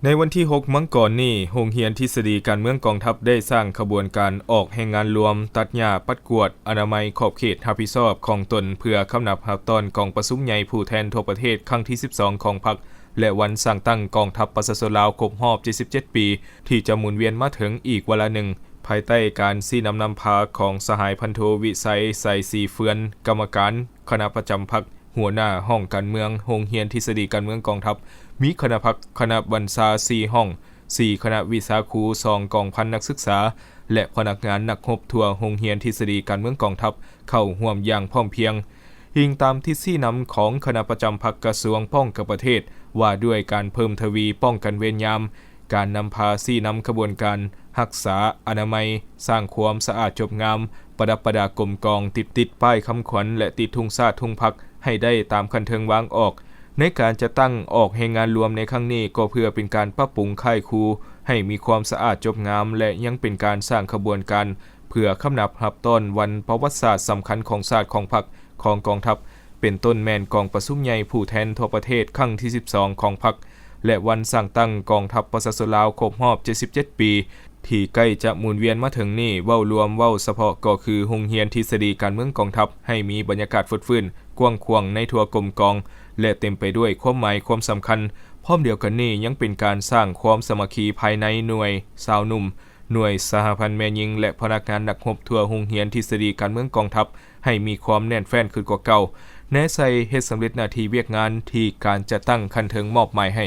ໃນວັນທີຫົກມັງກອນນີ້, ໂຮງຮຽນທິດສະດີການເມືອງກອງທັບໄດ້ສ້າງຂະບວນການອອກແຮງງານລວມ, ຕັດຫຍ້າ, ປັດກວາດ, ອະນາໄມຂອບເຂດຮັບຜິດຊອບຂອງຕົນ ເພື່ອຄຳນັບຮັບຕ້ອນກອງປະຊຸມໃຫຍ່ຜູ້ແທນທົ່ວປະເທດຄັ້ງທີສິບສອງຂອງພັກ ແລະ ວັນສ້າງຕັ້ງກອງທັບປະຊາຊົນລາວຄົບຮອບເຈັດສິບເຈັດປີ ທີ່ຈະໝູນວຽນມາເຖິງອີກວາລະໜຶ່ງ, ພາຍໃຕ້ການຊີ້ນຳນຳພາຂອງສະຫາຍພັນໂທ ວິໄສ ໄຊສີເຟືອນ, ກຳມະການຄະນະປະຈຳພັກ, ຫົວໜ້າຫ້ອງການເມືອງໂຮງຮຽນທິດສະດີການເມືອງກອງທັບ, ມີຄະນະພັກ, ຄະນະບັນຊາສີ່ຫ້ອງ, ສີ່ຄະນະວິຊາຄູ, ສອງກອງພັນນັກສຶກສາ ແລະ ພະນັກງານນັກຮົບທົ່ວໂຮງຮຽນທິດສະດີການເມືອງກອງທັບ ເຂົ້າຮ່ວມຢ່າງພ້ອມພຽງ. ອີງຕາມທິດຊີ້ນຳຂອງຄະນະປະຈຳພັກກະຊວງປ້ອງກັນປະເທດ ວ່າດ້ວຍການເພີ່ມທະວີປ້ອງກັນເວນຍາມ, ການນຳພາຊີ້ນຳຂະບວນການຮັກສາອະນາໄມ, ສ້າງຄວາມສະອາດຈົບງາມ, ປະດັບປະດາກົມກອງ, ຕິດ ຕິດປ້າຍຄຳຂວັນ ແລະ ຕິດທຸງຊາດທຸງພັກໃຫ້ໄດ້ຕາມຂັ້ນເທິງວາງອອກ. ໃນການຈັດຕັ້ງອອກແຮງງານລວມໃນຄັ້ງນີ້ ກໍເພື່ອເປັນການປັບປຸງຄ້າຍຄູ່ໃຫ້ມີຄວາມສະອາດຈົບງາມ ແລະ ຍັງເປັນການສ້າງຂະບວນການ ເພື່ອຄຳນັບຮັບຕ້ອນວັນປະຫວັດສາດສຳຄັນຂອງຊາດ, ຂອງພັກ, ຂອງກອງທັບ, ເປັນຕົ້ນແມ່ນກອງປະຊຸມໃຫຍ່ຜູ້ແທນທົ່ວປະເທດຄັ້ງທີສິບສອງຂອງພັກ ແລະ ວັນສ້າງຕັ້ງກອງທັບປະຊາຊົນລາວຄົບຮອບເຈັດສິບເຈັດປີ ທີ່ໃກ້ຈະໝູນວຽນມາເຖິງນີ້. ເວົ້າລວມ, ເວົ້າສະເພາະກໍຄືໂຮງຮຽນທິດສະດີການເມືອງກອງທັບ ໃຫ້ມີບັນຍາກາດຟົດຟື້ນ, ກວ້າງຂວາງໃນທົ່ວກົມກອງ ແລະ ເຕັມໄປດ້ວຍຄວາມໝາຍຄວາມສຳຄັນ. ພ້ອມດຽວກັນນີ້ ຍັງເປັນການສ້າງຄວາມສາມັກຄີພາຍໃນໜ່ວຍຊາວໜຸ່ມ, ໜ່ວຍສະຫະພັນແມ່ຍິງ ແລະ ພະນັກງານນັກຮົບທົ່ວໂຮງຮຽນທິດສະດີການເມືອງກອງທັບ ໃຫ້ມີຄວາມແໜ້ນແຟ້ນຂຶ້ນກວ່າເກົ່າ, ແນໃສ່ເຮັດສຳເລັດໜ້າທີ່ວຽກງານທີ່ການຈັດຕັ້ງຂັ້ນເທິງມອບໝາຍໃຫ້.